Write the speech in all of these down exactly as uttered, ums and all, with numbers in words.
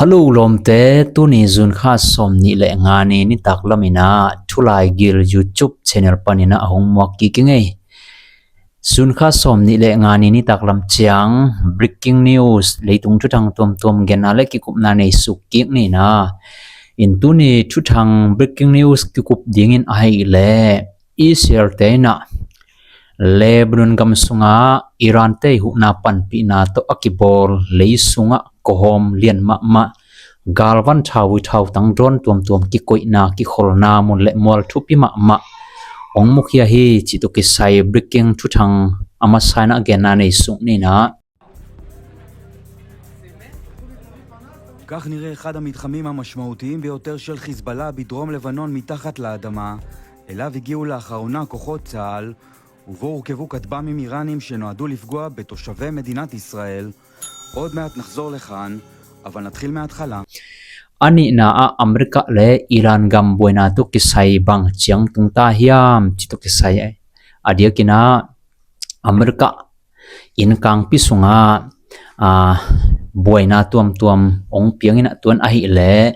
Hello lawmte, tuni June kha sawm nih le nga ni nitak lamin ah Thulai Gil YouTube channel panin ah a hong muak kik ing ei. June kha sawm nih le nga ni nitak lam ciang breaking news, leitung thuthang tuamtuam genna le kikupna nei suk kik ni in ah, in tuni thuthang breaking news kikup dingin ahih leh Israel te in ah Lebanon gam sungah Iran te huhna panpihna tawh a kibawl lei sungah kawhawm lian mahmah, galvan thauvui thautang drone tuamtuam kikoihna, kikholna, mun le mual thupi mahmah hong mukhia hi cih tawh kisai breaking thuthang a masa in ah genna nei suk ni in ah. כך נראה אחד המתחמים המשמעותיים ביותר של חיזבאללה בדרום לבנון מתחת לאדמה, אליו הגיעו לאחרונה כוחות צה"ל, ובו הורכבו כטב"מים איראנים שנועדו לפגוע בתושבי מדינת ישראל. עוד מעט נחזור לכאן, אבל נתחיל מההתחלה. A nihna ah America le Iran gam buaina tawh kisai bang ciang tung ta hiam cih tawh kisai a diakin ah America innkangpi sungah buaina tuamtuam hong piang in ah, tua in ahih leh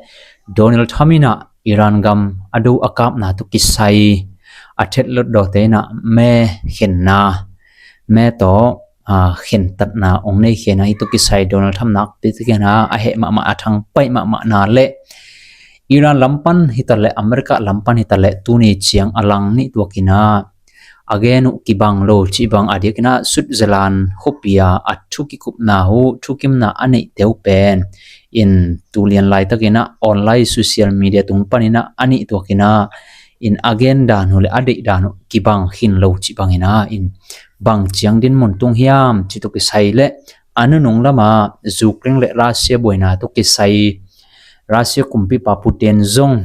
Donald Trump in ah Iran gam a do a kapna tawh kisai a thetlot dawte in ah me khenna, me tawh khentatna hong nei khia in ah, hih tawh kisai Donald Trump nakpi takin ah a heh mahmah, a thangpaih mahmahna le Iran lam pan hi ta leh America lam pan hi ta leh tuni ciang a lang nih tuakin ah a gen uh kibang lo cih bang a diakin ah Switzerland khuapi ah a thu kikupna uh, thukimna a neihte uh pen in tu lian laitakin ah online social media tung panin ah a nih tuakin ah in a gen dan uh le a deih dan uh kibang khin lo cih bangin ah in bang ciang dinmun tung hiam cih tawh kisai le a nunung lamah Ukraine le Russia buaina tawh kisai Russia kumpipa Putin zong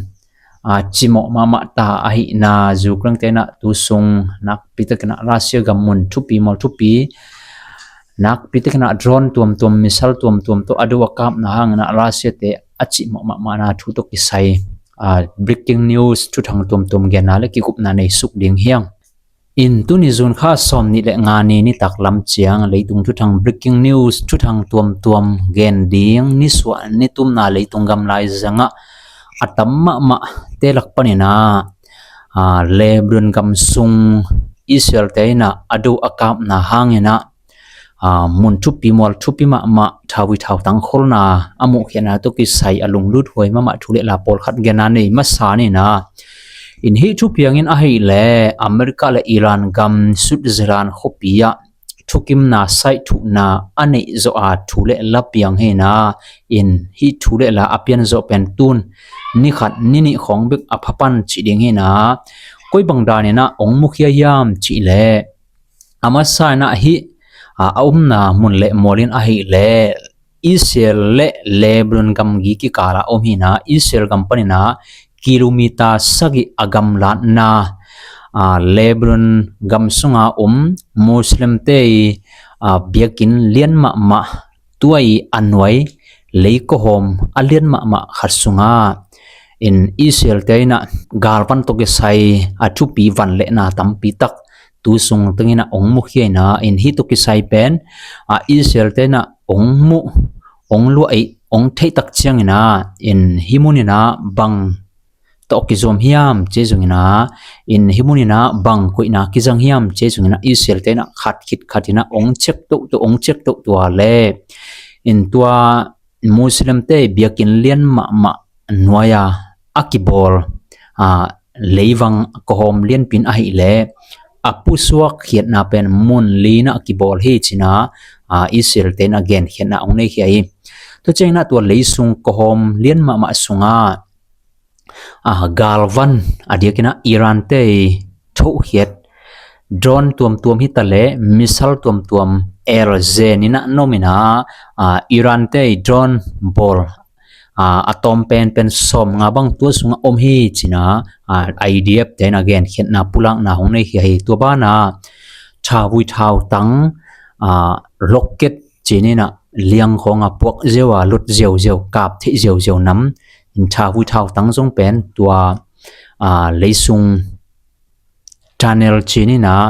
cimawh mahmah ta ahihna, Ukraine te in ah tu sung nakpi takin ah Russia gam mun thupi mual thupi, nakpi takin ah drone tuamtuam, missile tuamtuam tawh a do a kapna hangin ah Russia te a cimawh mahmahna thu tawh kisai breaking news thuthang tuamtuam genna le kikupna nei suk ding hi hang. In tuni June kha sawm nih le nga ni nitak lam ciang leitung thuthang breaking news thuthang tuamtuam gen ding nisuah nitumna leitung gam laizangah a tam mahmah te lak panin ah Lebanon gam sung Israel te in ah a do a kapna hangin ah mun thupi mual thupi mahmah, thauvui thautang kholna a muhkhiatna tawh kisai a lunglut huai mahmah thu le la pawlkhat genna nei masa ni in ah, in hih thupiang in ahih leh America le Iran gam Switzerland khuapi ah thukimna saih thuhna a neih zawh a thu le la piang hi in ah, in hih thu le la a pian zawh pen tun ni khat ni nih khawng bek a pha pan cih ding hi in ah, koi bang danin ah hong mukhia hiam cih leh a masa in ah hih a umna mun le mual in ahih leh Israel le Lebanon gamgi kikal ah om hi in ah, Israel gam panin ah kilometer sagih a gamlatna Lebanon gam sunga om Muslim te biakinn lian mahmah, tua i a nuai lei kawhawm a lian mahmah khat sungah in Israel te in ah galvan tawh kisai a thupi van le na tampi tak tu sung tengin ah hong mukhia in ah, in hih tawh kisai pen Israel te in ah hong muh, hong luah i hong theih tak ciangin ah, in hih munin ah bang tawh kizuam hiam ci zongin ah, in hih munin ah bang koihna kizang hiam ci zongin ah Israel te in ah khat khit khat in ah hong check tohtoh, hong check tohtoh a le in tua Muslim te biakinn lian mahmah nuai a a kibawl leivang kawhawm lianpi in ahih leh a pusuak khiatna pen mun li in ah a kibawl hi ci in ah Israel te in ah genkhiatna hong nei khia hi. Tua ciangin ah tua leisung kawhawm lian mahmah sungah galvan a diakin ah Iran te i thohkhiat drone tuamtuam hi ta leh missile tuamtuam el zen in ah na om in ah, Iran te i drone bawl a tawm penpen sawmnga bang tua sungah om hi ci in ah I D F te in ah genkhiatna pulakna hong nei khia hi. Tua banah thauvui thautang rocket ci in ah liang khawng a puak ziau a lut ziauziau, kap theih ziauziau nam in thauvui thautang zong pen tua leisung tunnel ci in ah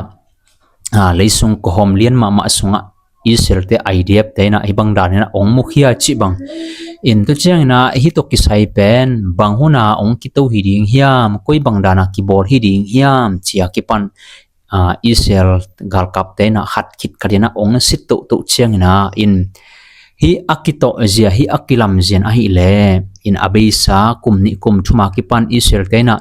leisung kawhawm lian mahmah sungah Israel te I D F te in ah hih bang dan in ah hong mukhia cih bang. In tua ciangin ah hih tawh kisai pen bang hun ah hong kito hi ding hiam, koi bang dan ah kibawl hi ding hiam ci a kipan, ah, Israel galkap te in ah khat khit khat in ah hong na sit tohtoh ciangin ah in hih a kitawh zia, hih a kilam zia in ahih leh in a beisa kum nih kum thum a kipan Israel te in ah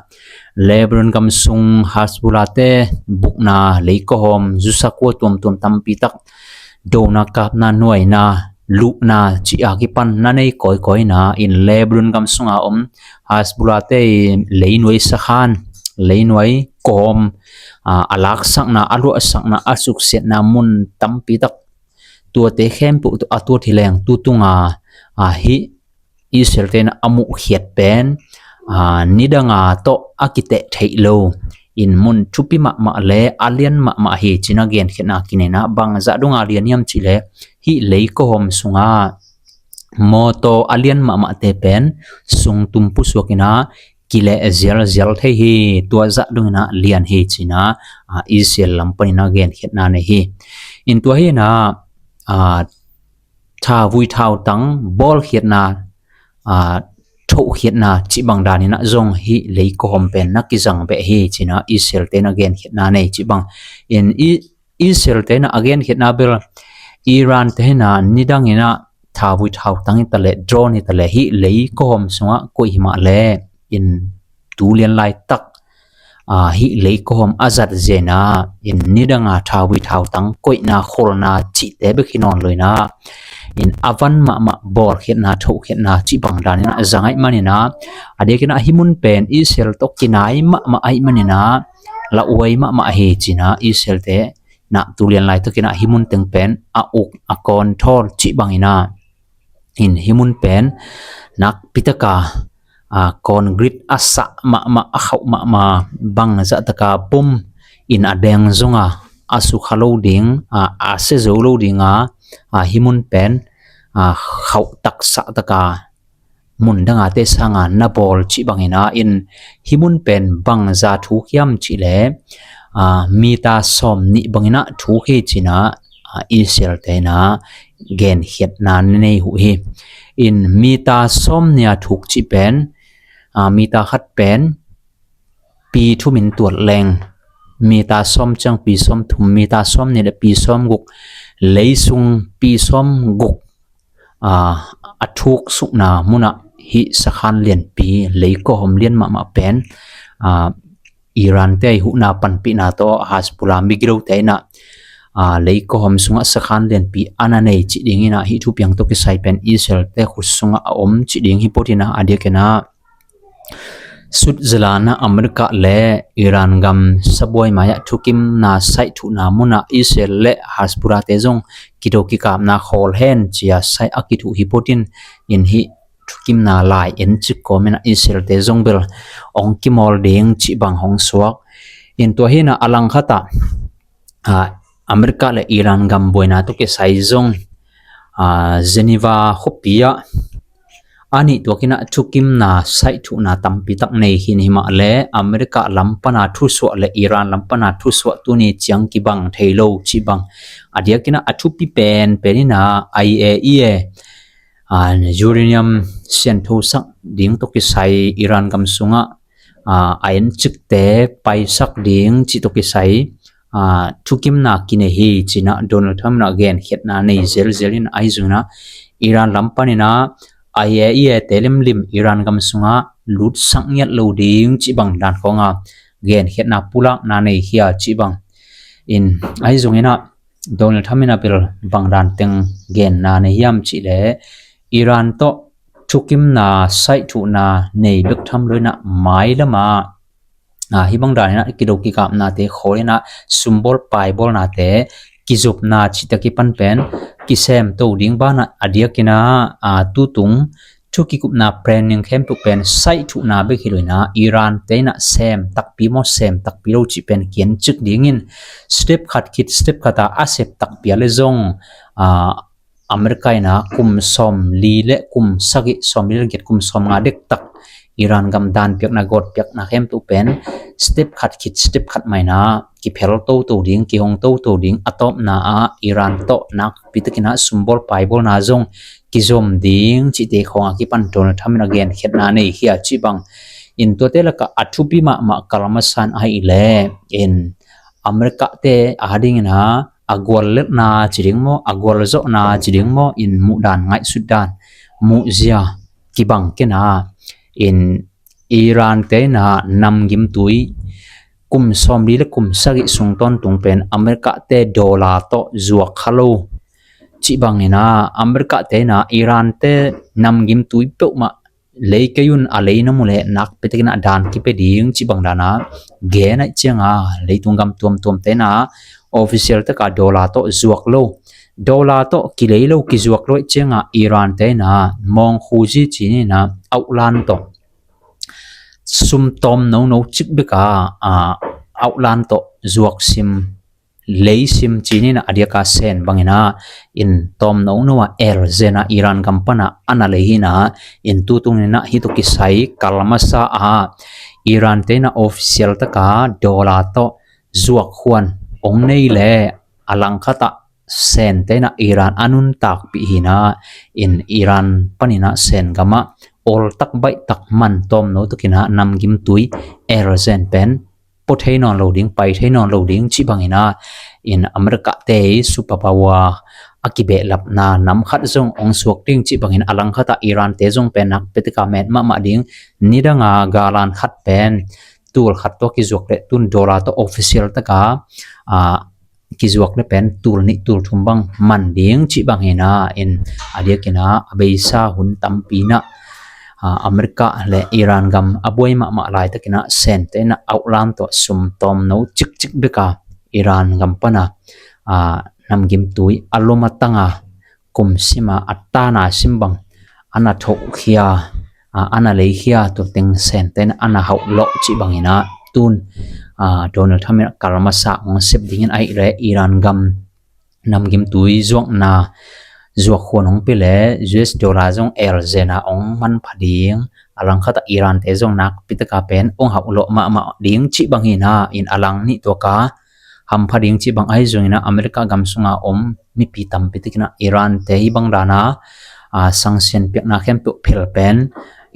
Lebanon gam sung Hezbollah te bukna lei kawhawm zusa kua tuamtuam tampi tak dona kapna nuaina luhna cih a kipan na nei kawikawi in ah in Lebanon gam sung a om Hezbollah te leinuai sakhan, leinuai kawhawm, ah, a laksakna, a luahsakna, a suksiatna mun tampi tak tuate khempeuh tawh a tuat hi leng tu tung a, ah, hih Israel te in ah a muhkhiat pen, ah, nidang a tawh a kiteh theih lo in mun thupi mahmah le a lian mahmah hi ci in ah genkhiatna kinei in ah bangzah dong a lian hiam cih leh hih lei kawhawm sung a mawtaw a lian mahmahte pen sung tum pusuak in ah kileh zialzial thei hi, tua zah dong in ah lian hi ci in ah, ah, Israel lam pan in ah genkhiatna nei hi. In tua hi in ah, ah, thavui thautang bawlkhiatna, ah, thohkhiatna cih bang dan in ah zong hih lei kawhawm pen na kizang beh hi ci in ah Israel te in ah genkhiatna nei cih bang. In i Israel te in ah a genkhiatna bel Iran te in ah nidang in ah thavui thautang hi ta leh, drone hi ta leh, hih lei kawhawm sung ah koih hi mah leh in tu lian laitak, ah, hih lei kawhawm a zat zia in ah in nidang a thavui thautang koihna kholna cihte bek hi nawn lo in ah in a van mahmah bawlkhiatna thohkhiatna cih bang dan in ah zang ahih man in ah a diak in ah hih mun pen Israel tawh kinai mahmah ahih man in ah lauhuai mahmah hi ci in ah Israel te in ah tu lian laitak in ah hih mun teng pen a uk a kawn thawl cih bang in ah in hih mun pen nakpi tak a, ah, concrete a sah mahmah, a khauh mahmah, bangzah tak a bom in a deng zong a, a sukha lo ding, ah, a sia zo lo ding a, ah, hih mun pen, ah, khauh tak sah tak a mun dang a te sang a na bawl cih bang in ah in hih mun pen bangzah thuk hiam cih leh, ah, meter sawm nih bang in ah thuk hi ci in ah, ah, Israel te in ah genkhiatna nei uh hi. In meter sawm nih a thuk cih pen, ah, meter khat pen pi thum in tuat leng, meter sawm ciang pi sawm thum, meter sawm nih le pi sawm guk, lei sung pi sawm guk, ah, a thuk sukna mun ah hih sakhan lianpi lei kawhawm lian mahmah pen, ah, Iran te a i huhna panpihna tawh Hezbollah migilote in ah, ah, lei kawhawm sung ah sakhan lianpi a na nei cih ding in ah hih thupiang tawh kisai pen Israel te khut sung ah a om cih ding hi phot in ah a diak in ah Switzerland ah America le Iran gam sabuai mai ah thukimna saih thuhna mun ah Israel le Hezbollah te zong kido kikapna khawl hen ci a saih a kithuh hi phot in, in hih thukimna lai en cik kawm in ah Israel te zong bel hong kimawl ding cih bang hong suak. In tua hi in ah a langkhat ah, ah, America le Iran gam buaina tawh kisai zong, ah, Geneva khuapi ah a nih tuak in ah thukimna saih thuhna tampi tak nei khin hi mah leh America lam pan a thusuah le Iran lam pan a thusuah tuni ciang kibang thei lo cih bang. A diak in ah a thupi penpen in ah I A E A, ah, uranium siantho sak ding tawh kisai Iran gam sung ah, ah, a en cikte paisak ding cih tawh kisai, ah, thukimna kinei hi ci in ah Donald Trump in ah genkhiatna nei zelzel in ahi zong in ah Iran lam pan in ah I A E A te limlim Iran gam sung ah lutsak ngiat lo ding cih bang dan khawng a genkhiatna pulakna nei hi a cih bang. In ahi zong in ah Donald Trump in ah bel bang dan teng genna nei hiam cih leh Iran tawh thukimna saih thuhna nei bek tham lo in ah mailam ah, ah, hih bang dan in ah kido kikapnate khawl in ah sumbawl paibawlnate kizopna cihte kipan pen kisem to ding ban ah a diak in ah, ah, tu tung thu kikupna planning khempeuh pen saih thuhna bek hi lo in ah Iran te in ah sem takpi maw sem takpi lo cih pen kian cik ding in step khat khit step khat ah a sep takpi a le zong, ah, America in ah kum sawmli le kum sagih, sawmli le giat, kum sawmnga dektak Iran gam dan piakna, gawt piakna khempeuh pen step khat khit step khat mah in ah kiphel toto ding, kihong toto ding, a tawpna ah Iran tawh nakpi takin ah sumbawl paibawlna zong kizom ding cihte khawng a kipan Donald Trump in a genkhiatna nei khia cih bang in, tuate lakah a thupi mahmah kal masa in ahih leh in America te adingin ah a guallelhna ci ding maw, a gualzawhna ci ding maw, in muhdan, ngaihsutdan, muhzia kibang kei in ah in Iran te in ah namgimtui kum sawmli le kum sagih sung tawntung pen America te dollar tawh zuak kha lo cih bangin ah America te in ah Iran te namgimtui peuhmah lei kei un, a lei na mu leh nakpi takin ah dan kipia ding cih bang dan a gen ahih ciang a, leitung gam tuamtuam te in ah official tak a dollar tawh zuak lo, dollar tawh kilei lo, kizuak lo ahih ciang a Iran te in ah mawngkhuzi ci-in ah auhlan tawh sum tawm nono cik bek a, a, auhlan tawh zuak sim, lei sim ci-in ah a diak a Sen bangin ah in tawm nono a el zen a Iran gam pan a ana lei hi in ah, in tu tungin ah hih tawh kisai kal masa a Iran te in ah official tak a dollar tawh zuak huan hong nei leh a langkhat ah Sen te in ah Iran a nuntakpih hi in ah, in Iran panin ah Sen gam ah awltak baihtak man tawm no takin ah namgimtui el zen pen pua thei nawn lo ding, pai thei nawn lo ding cih bangin ah in America te hi superpower a kibehlapna nam khat zong hong suak ding cih bangin a langkhat ah Iran te zong pen nakpi tak a met mahmah ding, nidang a galan khat pen tul khat tawh kizuak leh tun dollar tawh official tak a, a, kizuak leh pen tul nih tul thum bang man ding cih bangin ah in a diakin ah a beisa hun tampi in ah, a, America le Iran gam a buai mahmah laitakin ah Sen te in ah auhlan tawh sum tawm no cikcik bek a Iran gam pan a, a, namgimtui a lum a tang a kum sim a a tana sim bang ana thohkhia, a, ana leikhia, tua teng Sen te in ah ana hauhlawh cih bangin ah tun, a, Donald Trump in ah kal masa hong sep dingin ahih leh Iran gam namgimtui zuakna, zuak huan hong pia leh U S dollar zong el zen a hong manpha ding, a langkhat ah Iran te zong nakpi tak a pen hong hauhlawh mahmah ding cih bangin ah in a lang nih tuak a hampha ding cih bang ahi zongin ah America gam sung a om mipi tampi takin ah Iran te hih bang dan a, a, sanction piakna khempeuh phel pen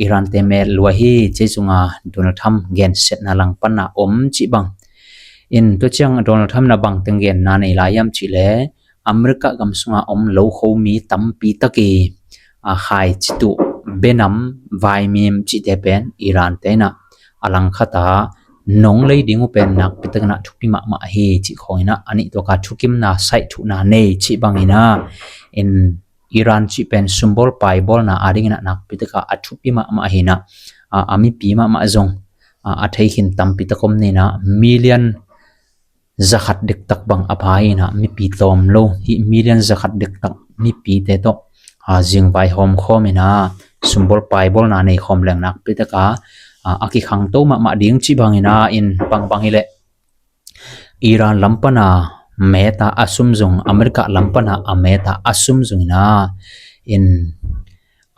Iran te met lua hi cih zong a Donald Trump gensiatna lang pan a om cih bang in, tua ciang Donald Trump in ah bang teng genna nei lai hiam cih leh America gam sung a om lokho mi tampi tak i, a, khaici tuh, benam, vaimim cihte pen Iran te in ah a langkhat ah nong lei ding uh pen nakpi takin ah thupi mahmah hi cih khawngin ah a nih tuak a thukimna saih thuhna nei cih bangin ah in Iran cih pen sumbawl paibawlna adingin ah nakpi tak a a thupi mahmah hi in ah, a, a mipi mahmah zong, a, a thei khin tampi tak om ni in ah million zakhat dektak bang a pha hi in ah mipi tawm lo, hih million zakhat dektak mipite tawh, a, zingvai hawm khawm in ah sumbawl paibawlna nei khawm leng nakpi tak a, a, a kikhangto mahmah ding cih bangin ah in bangbang hi leh Iran lam pan a met a a sum zong, America lam pan a a met a a sum zong in ah in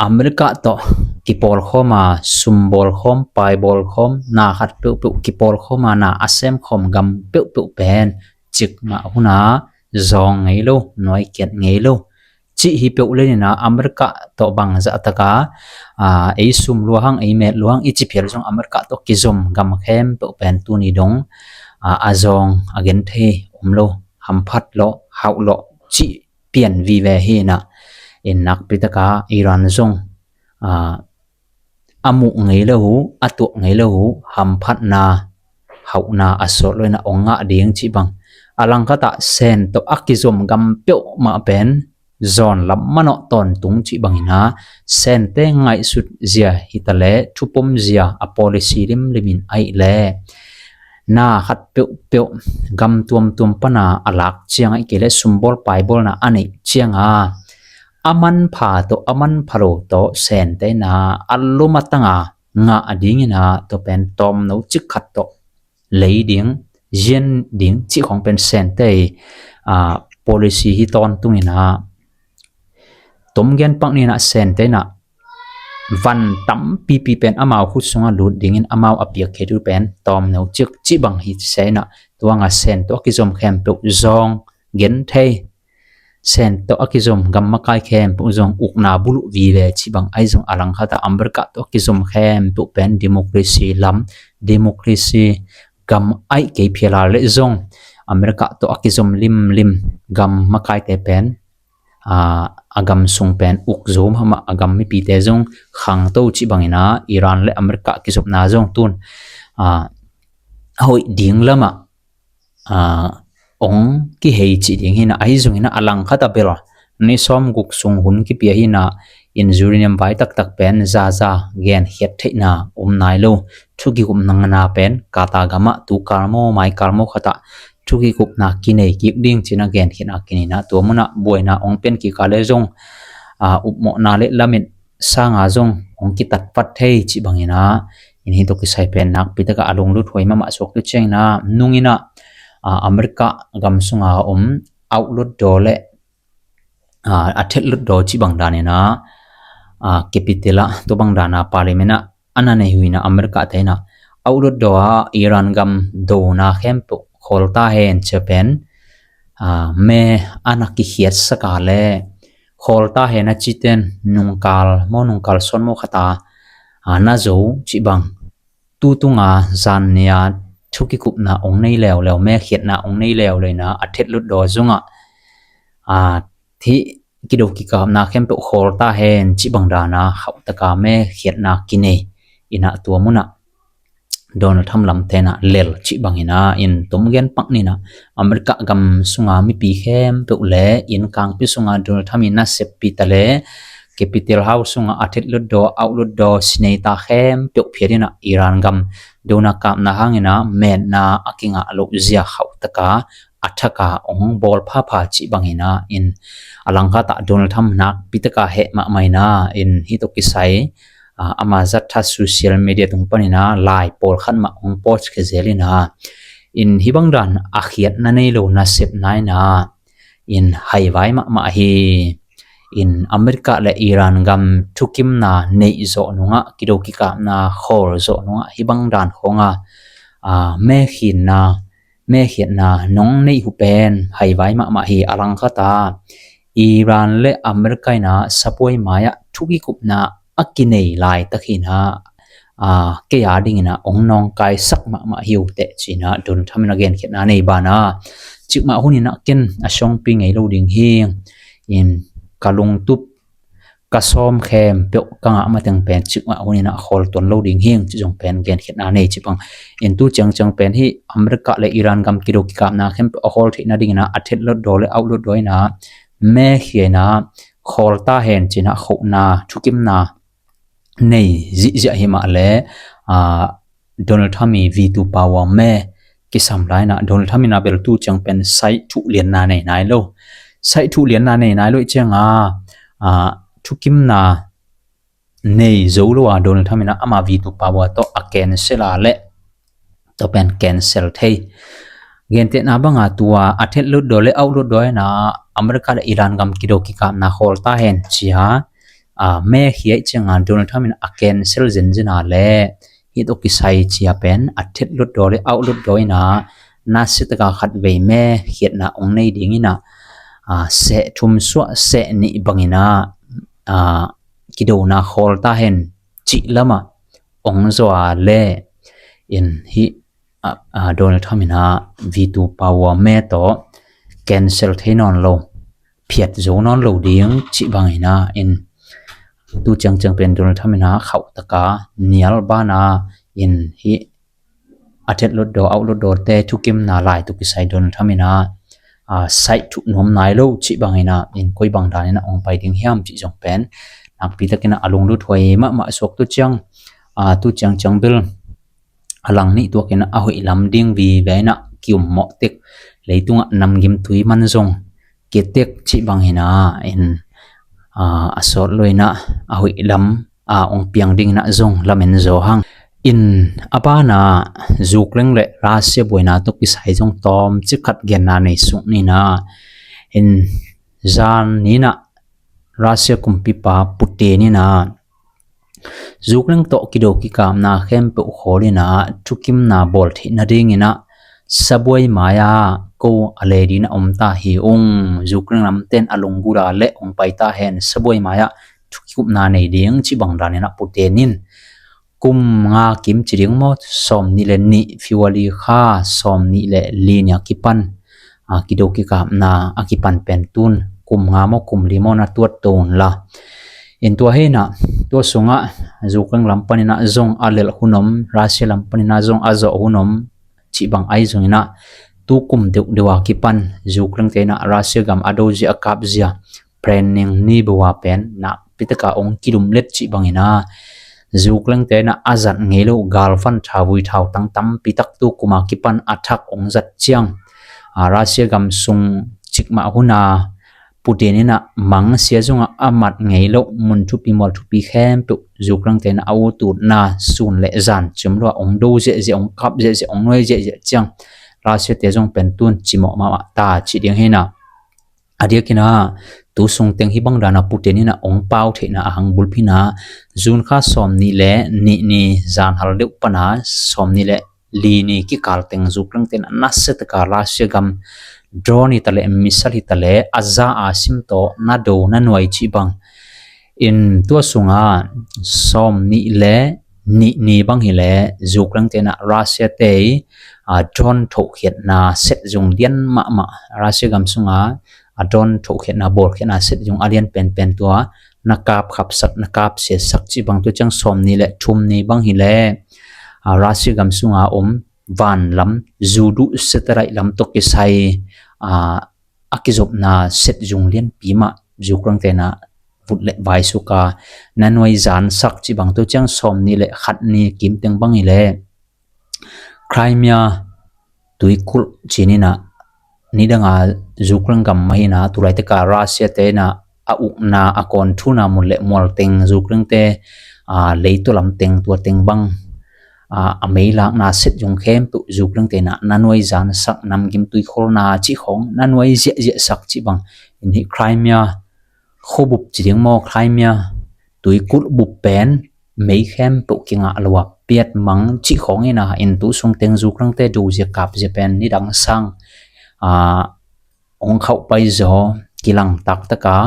America tawh kipawl khawm a, sumbawl khawm, paibawl khawm, na khat peuhpeuh kipawl khawm a, na a sem khawm gam peuhpeuh pen cikmah hun a zawng ngei lo, nuaikiat ngei lo cih hi peuh le ni in ah America tawh bangzah tak a, a, ei sum lua hang, ei met lua hang i ci phial zong America tawh kizom gam khempeuh pen tuni dong, a, a zawng a genthei om lo, hamphat lawh, hauh lawh cih pian vive hi in ah in nakpi tak a Iran zong, a, a muh ngei lo uh, a tuah ngei lo uh hamphatna, hauhna a sawt lo in ah hong ngah ding cih bang. A langkhat ah Sen tawh a kizom gam peuhmah pen zawn lam manawh tawntung cih bangin ah Sente ngaihsut zia hi ta leh thupom zia a policy limlim in ahih leh na khat peuhpeuh gam tuamtuam pan a a lak ciang ahih kei leh sumbawl paibawlna a neih ciang a a manpha tawh a manpha lo tawh Sente in ah a lum a tang a ngah dingin ah tua pen tawmno cik khat tawh lei ding, zian ding cih khawng pen Sente i, a, policy hi tawntung in ah tom gen pak ni in ah Sente in ah van tampipi pen amau khut sungah lut dingin amau a piakkhiat uh pen tawmno cik cih bang hi sia inah, tua nga Sen tawh a kizom khempeuh zawng gen thei. Sen tawh a kizom gam makai khempeuh zawng ukna buluh vive cih bang ahi zong a langkhatah America tawh a kizom khempeuh pen democracy lam, democracy gam aih kei phial a leh zong America tawh a kizom limlim gam makaite pen a, a gam sung pen uk zo mahmah, a gam mipite zong khangto cih bangin ah Iran le America kizopna zong tun a, a hoih ding lamah a, ong kihei cih ding hi inah, ahi zongin ah a langkhat a bel ni sawm guk sung hun kipia hi inah, in uranium vai taktak pen zaza genkhiat theihna om nai lo. Thu kikupna pen Qatar gamah tu kal maw mai kal maw khatah thu kikupna kinei kik ding ci-in ah genkhiatna kinei inah, tua munah buaina ong pian kik a leh zong a, upmawhna le lamit sanga zong ong kitat vat thei cih bangin ah, in hih tawh kisai pen nakpi takah a lunglut huai mahmah suak tu ciangin ah, nungin ah a, America gam sunga om outlet daw le a, a thet lut daw cih bang danin ah a, capital ah tua bang dana parliament ah a na nei uh inah, America te inah outlet daw ah Iran gam dona khempeuh khawl ta hen cia pen a, me a na kikhiatsak a leh khawl ta hen a citen nungkal maw nungkal sawn maw khata a, na zo cih bang, tu tunga zan nia thu kikupna ong nei leuleu, me khiatna ong nei leuleu inah a thet lut daw zongah a, hih kido kikapna khempeuh khawl ta hen cih bang dana khauhtaka me khiatna kinei inah, tua munah Donald Trump lam te inah lel cih bangin ah, in tum gen pak ni inah, America gam sunga mipi khempeuh le in kangpi sunga Donald Trump in na seppi ta le capital house sunga a thet lut daw, outlet daw sinei ta khempeuh phiat inah Iran gam dona kapna hangin ah metna a kingah loh zia khauhtaka a thaka ong bawl phapha cih bangin ah, in a langkhatah Donald Trump nakpi taka heh mahmah inah, in hih tawh kisai a, ama zat tha social media tung panin ah lai pawlkhat mah ong post khia zel inah, in hih bang dan a khiatna nei lo nasepna inah, in haivai mahmah hi. In America le Iran gam thukimna neih zawh nungah, kido kikapna khawl zawh nungah hih bang dan khawngah a, me khinna, me khiatna nong neih uh pen haivai mahmah hi. A langkhatah Iran le America inah sapuai mai-ah thu kikupna a kinei laitak hi inah, a, kei a dingin ah ong nawngkaisak mahmah hi uh teh ci-in ah Donald Trump in a genkhiatna nei banah, cikmah hun inah ken a songpi ngei lo ding hi. In ka lungtup ka sawm khempeuh ka ngah mateng pen cikmah hun inah a khawl tuan lo ding hi ing ci zong pen genkhiatna nei cih bang. In tu ciangciang pen hih America le Iran gam kido kikapna khempeuh a khawl theihna dingin ah a thet lut daw le outlet daw inah me khia inah khawl ta hen ci-in ah khauhna thukimna nei zihziah hi mah le a, Donald Trump i veto power me kisam lai inah Donald Trump inah bel tu ciang pen saih thuh lianna nei nai lo. Saih thuh lianna nei nai lo i cianga a, thukimna nei zo lo a Donald Trump inah ama veto power tawh a cancel a leh tua pen cancel thei. Gentehna banga tua a thet lut daw le outlet daw inah America le Iran gam kido kikapna khawl ta hen cia a, me khia i cianga Donald Trump in a cancel zenzen a leh hih tawh kisai cia pen a thet lut daw le outlet daw inah nasia taka khatvei me khiatna ong nei ding inah a, seh thum suah seh nih bangin ah a, kidona khawl ta hen cih lamah ong zaw a leh in hih a, a, Donald Trump inah veto power me tawh cancel thei nawn lo, phiat zo nawn lo ding cih bangin ah, in tu ciangciang pen Donald Trump inah khauhtaka nial banah in hih a thet lut daw outlet daw te thukimna lai tawh kisai Donald Trump inah a, saih thuh nuam nai lo cih bangin ah, in koi bang danin ah ong pai ding hiam cih zong pen nakpi takin ah a lunglut huai mahmah suak tu ciang a, tu ciangciang bel a lang nih tuakin ah a hoih lam ding vive inah ki-ummawh tek, leitungah namgimtui man zong kitek cih bangin ah, in a, a sawt lo inah a hoih lam a, ong piang ding inah zong lamen zaw hang. In a banah Ukraine le Russia buaina tawh kisai zong tawmcik khat genna nei suk ni inah, in zan ni inah Russia kumpipa Putin inah Ukraine tawh kido kikapna khempeuh khawl inah thukimna bawl theih nadinginah sabuai mai-ah ko a lei dinah om ta hi ung. Ukraine lamten a lunggula le hong pai ta hen, sabuai mai-ah thukikupna nei ding cih bang daninah Putin in kum nga kim ci ding maw, sawm nih le nih February kha sawm nih le li nia kipan a kido kikapna a kipan pen tun kum nga maw kum li maw na tuat to unla. In tua hinah tua sungah Ukraine lam paninah zong a lelh hun om, Russia lam paninah zong a zawh hun om cih bang ahi zonginah tu kum deuhdeuh a kipan Ukraine te inah Russia gam a do zia a kap zia training ni bua pen nakpi taka ong kilumlet cih bangina Ukraine te inah a zat ngei lo galvan thauvui thautang tampi tak tu kuma kipan a thak ong zat ciang, a, Russia gam sung cikmah huna Putin inah mangsia zungah a mat ngei lo mun thupi mual thupi khempeuh Ukraine te inah a ututna sun le zan cium lua ong do ziahziah, ong kap ziahziah, ong nuai ziahziah ciang Russia te zong pen tun cimawh mahmah ta cih ding hinah. A diakinah tu sungteng hi bang dana Putin inah ong pau theihna a hang bulphina June kha sawm nih le nih ni zan hal deuh pana sawm nih le li ni kikal teng Ukraine te inah nasia taka Russia gam drone hi ta le missile hi ta le a za a sim tawh na do na nuai cih bang. In tua sunga sawm nih le nih ni bang hi le Ukraine te inah Russia te i, a, drone thohkhiatna set zung lian mahmah Russia gam sunga a drone thohkhiatna bawlkhiatna set zung a lian penpen tua na kap khapsak na kap siasak cih bang tua ciang sawm nih le thum ni bang hi le, a, Russia gam sunga om vanlam zuduh satellite lam tawh kisai, a, a kizopna set zung lianpi mah Ukraine te inah vut le vai suka na nuai zansak cih bang tua ciang sawm nih le khat ni kim teng bang hi le Crimea tuikulh cininah nidanga Ukraine gam mah hinah tulaitaka Russia te inah a ukna a controlna mun le mual teng Ukraine te, a, leitaw lam teng tua teng bang, a, a meilakna set zung khempeuh Ukraine te inah na nuai zansak namgim tuikholna cih khawng na nuai ziahziahsak cih bang. In hi Crimea khuabup ci ding maw, Crimea tuikulh bup pen mei khempeuh kingah lo a piat mang cih khawng inah in tu sungteng Ukraine te do zia kap zia pen nidang sang, a, ong khauh pai zaw kilang taktaka,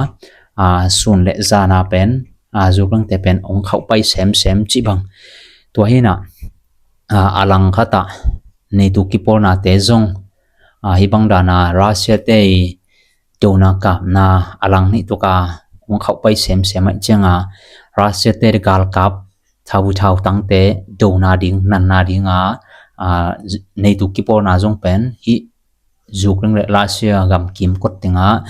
a, sun le zana pen, a, Ukraine te pen ong khauh pai semsem cih bang. Tua hinah, a, a lang khatah NATO kipawlnate zong, a, hi bang dana Russia te i dona kapna a lang nih tuka ong khauh pai semsem aih cianga Russia te galkap thauvui thautangte dona ding nanna dinga, a, NATO kipawlna zong pen hi Ukraine le Russia gam kimkot tengah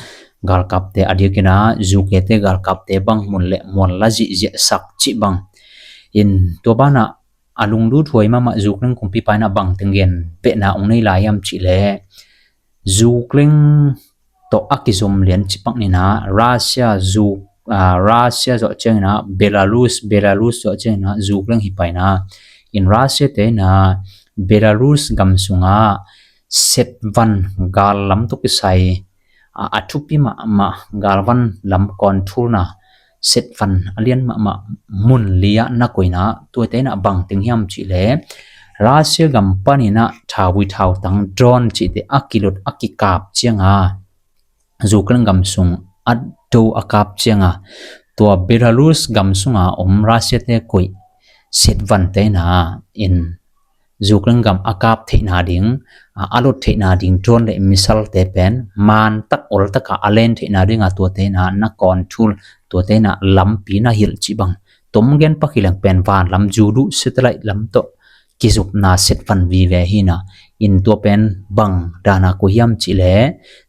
galkapte a diakinah UK te galkapte bang mun le mual la zihziahsak cih bang. In tua banah a lunglut huai mahmah Ukraine kumpipa inah bang teng gen behna ong nei lai hiam cih le Ukraine tawh a kizom lian cih pak ninah Russia zu, a, Russia zawh cianginah Belarus, Belarus zawh cianginah Ukraine hi paina. In Russia te inah Belarus gam sungah setvan gal lam tawh kisai, a, a thupi mahmah galvan lam controlna setvan a lian mahmah mun li-ah na koina tuate inah bang teng hiam cih le Russia gam paninah thauvui thautang drone cihte a kilut a kikap cianga Ukraine gam sung a do a kap cianga tua Belarus gam sunga om Russia te koih setvante inah in Ukraine gam a kap theihna ding, a, a lot theihna ding drone le missile te pen man tak ol taka a len theihna dinga tuate inah na control tuate inah lampi na hilh cih bang. Tom gen pak hi leng pen van lam zu duh satellite lam tawh kizupna setvan vive hinah in tua pen bang dana ko hiam cih le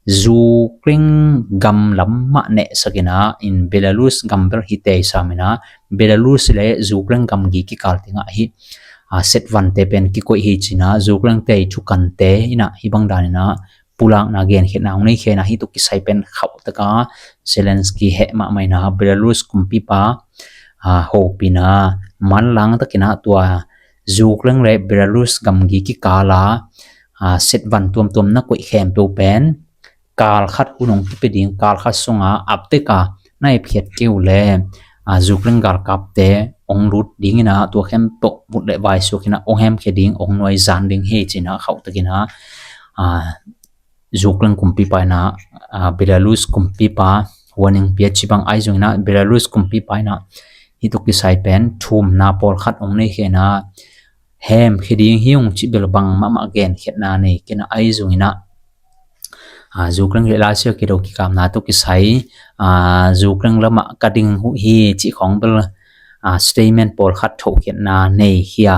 Ukraine gam lam mah nehsak inah in Belarus gam bel hi tei sam inah Belarus le Ukraine gam gi kikal tengah hi, a, setvante pen kikoih hi cinah Ukraine te i thukante inah hi bang daninah pulakna genkhiatna hong nei khenah hi tuk kisai pen khauh taka Zelensky heh mahmah inah Belarus kumpipa, a, hopina manlang takinah tua Ukraine le Belarus gam gi kikala, a, setvan tuamtuam na koih khempeuh pen kal khat hun hong kipia ding, kal khat sunga apteka na epkhiat keu le, a, Ukraine galkapte ong lut ding ina, tua khempeuh vut le vai suak ina ong hemkhia ding, ong nuai zan ding hi ci ina khauhtak ina, a, Ukraine kumpipa ina, a, Belarus kumpipa warning pia ci bang ahi zong ina, Belarus kumpipa ina hih tawh kisai pen thumna pawlkhat ong nei khia ina, hemkhia ding hi ung ci bel bang mahmah genkhiatna nei kei ina ahi zong ina, a, Ukraine le Russia kido kikapna tawh kisai, a, Ukraine lamah ka ding uh hi cih khawng bel, a, statement pawlkhat thohkhiatna nei khia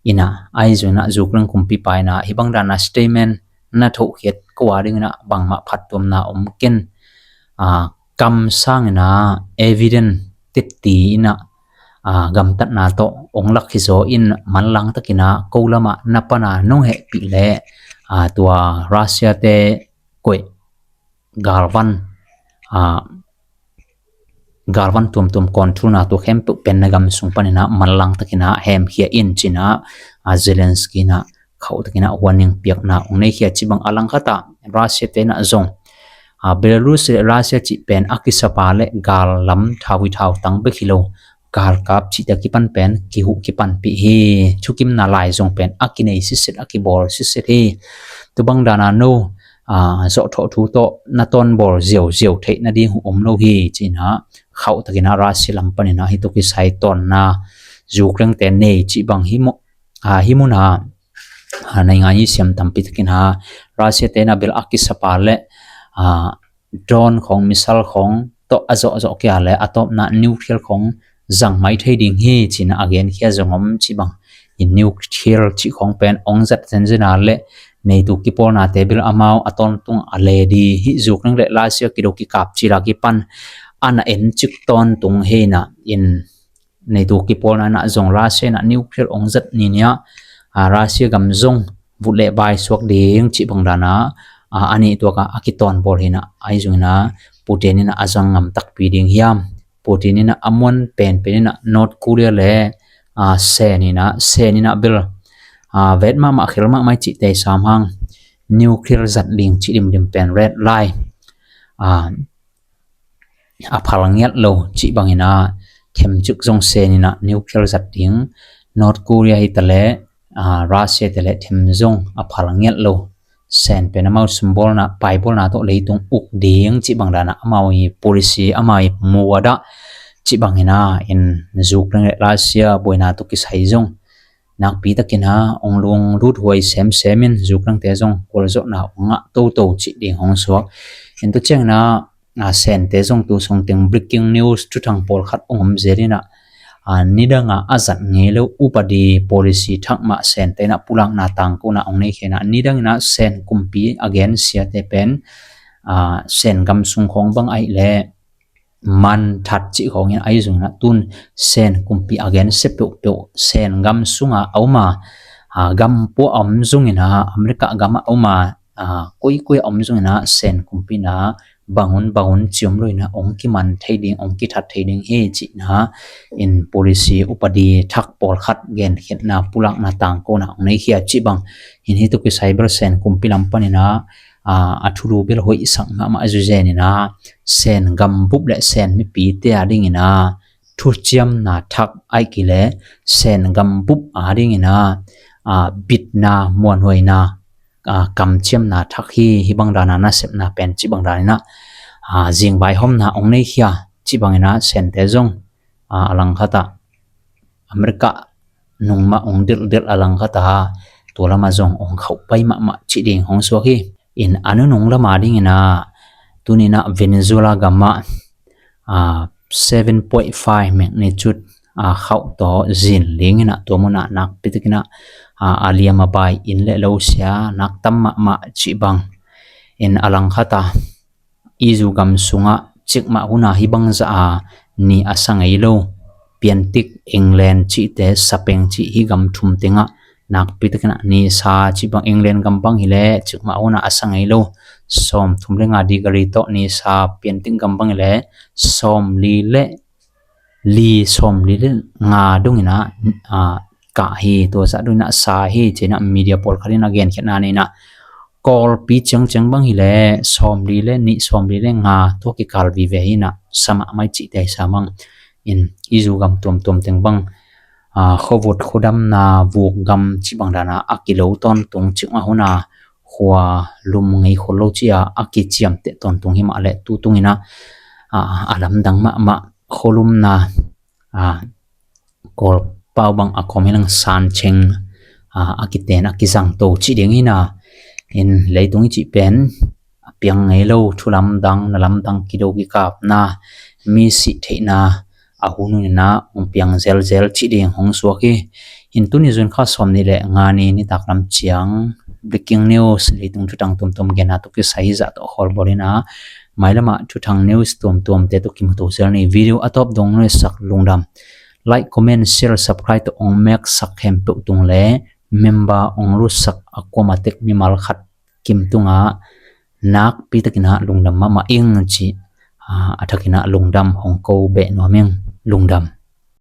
ina ahi zong ina, Ukraine kumpipa ina hih bang dana statement na thohkhiat ko a ding ina bangmah phattuamna om ken, a, kamsang ina evidence tetti ina, a, gamtatna tawh ong lak hi zaw in manlang tak ina ko lamah na pana nong hehpih le, a, tua Russia te koih galvan, a, galvan tuamtuam controlna tua khempeuh pen na gam sung pan ina manlang tak ina hemkhia in ci ina, a, Zelensky ina khauhtak ina warning piakna ong nei khia ci bang a langkhat ah Russia te ina zong, a, Belarus le Russia cih pen a kisapa le gal lam thau hi thau tang bek hi lo, galkap cihte a kipan pen kihuh kipanpih hi. Thukimna lai zong pen a kinei sitset, a kibawl sitset hi. Tua bang dana no, a, zawhthawh thu tawh na tawnbawl ziauziau theih nading uh om lo hi ci ina khauhtak ina Russia lam pan ina hih tawh kisai tawnna Ukraine te nei ci bang hi mu-, a, hi muna, a, naingan i siam tampi tak ina Russia te ina bel a kisapa le, a, drone khawng, missile khawng tawh a zawhzawh kia le a tawpna nuclear khawng zang mai thei ding hi ci ina a genkhia zong om ci bang in nuclear cih khawng pen ong zat zenzen a le NATO kipawlnate bel amau a tawntung a le di hi. Ukraine le Russia kido kikap cil a kipan a na en cik tawntung hi ina in NATO kipawlna ina zong Russia ina nuclear ong zat ni nia, a, Russia gam zong vut le vai suak ding cih bang dana, a, a nih tuak a a kitawnbawl hi ina ahi zong ina Putin ina a zang ngam takpi ding hiam? Putin ina a muan penpen ina North Korea le, a, Sen ina, Sen ina bel, a, vet mahmah khel mahmah i cihte sam hang nuclear zat ding cih dimdim pen red line, a, a phal ngiat lo cih bang ina themcik zong Sen ina nuclear zat ding, North Korea hi ta le, a, Russia hi ta le them zong a phal ngiat lo. Sen pen amau sumbawlna, paibawlna tawh leitung uk ding cih bang dana amau i policy, amau i muada cih bang ina in Ukraine le Russia buaina tawh kisai zong nakpi tak ina ong lunglut huai semsem in Ukraine te zong kualzawhna ong ngah toto cih ding hong suak. In tua ciang ina, a, Sente zong tu sung teng breaking news thuthang pawlkhat ong om zel ina, a, nidanga a zat ngei lo upadi policy thak mah Sente ina pulakna tangkona ong nei khia ina, nidang ina Sen kumpi a gensiate pen, a, Sen gam sung khawng bang ahih le man that cih khawng ina ahi zong ina tun Sen kumpi a gensia peuhpeuh Sen gam sunga a om a, a, gam pua a om zong ina America gam a om a, a, koikoi a om zong ina Sen kumpi ina bangun bangun ci om lo ina ong kiman thei ding, ong kithat thei ding hi cih ina in policy upadi thak pawlkhat genkhiatna pulakna tangkona ong nei khia cih bang. In hih tawh kisai bel Sen kumpi lam pan ina, a, a thulu bel hoihsak mahmah a zuzen ina Sen gambup le Sen mipite a ding ina thuciamna thak ahih kei le Sen gambup a ding ina, a, bitna muanhuaina, a, kamciamna thak hi. Hih bang dana nasepna pen cih bang dan ina, a, zingvaihawmna ong nei khia cih bang ina Sente zong, a, a langkhat ah America nung mah ong delhdelh a langkhat ah tua lama zong ong khauh pai mahmah cih ding hong suak hi. In a nunung lama ding ina tuni ina Venezuela gam ah, a, seven point five magnitude, a, khauh tawh zin ling ina tua mun ah nakpi tak ina, a, a liam a bai inn le lo sia nak tam mahmah cih bang. In a langkhat ah E U gam sungah cikmah hun a hih bang zah a ni a sa ngei lo, piantik England cihte, sapeng cih hih gam thum tengah nakpi tak ina ni sa cih bang, England gam bang hi le cikmah hun a a sa ngei lo, sawmthum le nga degree tawh ni sa, piantik gam bang hi le sawmli le li, sawmli le nga dong ina, a, kah hi. Tua zah dong ina sa hi ci ina media pawlkhat ina genkhiatna nei ina Kawlpi ciangciang bang hi le sawmli le nih, sawmli le nga tua kikal vive hi ina sa mahmah i cihte sa mang. in i zu gam tuamtuam teng bang, aa, khuavut khuadamna vuk gam cih bang dana a kilo tawntung cih a huna khua lum ngei khol lo cia a kiciamteh tawntung hi mah leh tu tungina, aa, a lamdang mahmah khualumna, aa, Kawlpau bang a kawm hi leng san cheng, aa, a kiten a kizangto cih ding hina. In leitung i cih pen a piang ngei lo thu lamdang, na lamdang kido kikapna, mi sih theihna a hun hunina hong piang zelzel cih ding hong suak hi. In tuni June kha sawm nih le nga ni nitak lam ciang breaking news, leitung thuthang tuamtuam genna tawh kisai zah tawh khawl bawlina, mailamah thuthang news tuamtuamte tawh kimuto zel ni. Video a tawp dong nuihsak lungdam. Like, comment, share, subscribe tawh hong meksak khempeuh tung le member hong lutsak a kuama tek mimal khat kim tunga nakpi takina lungdam mahmah ing ci, aa, a thakina lungdam hong ko beh nuam ing. Lungdam.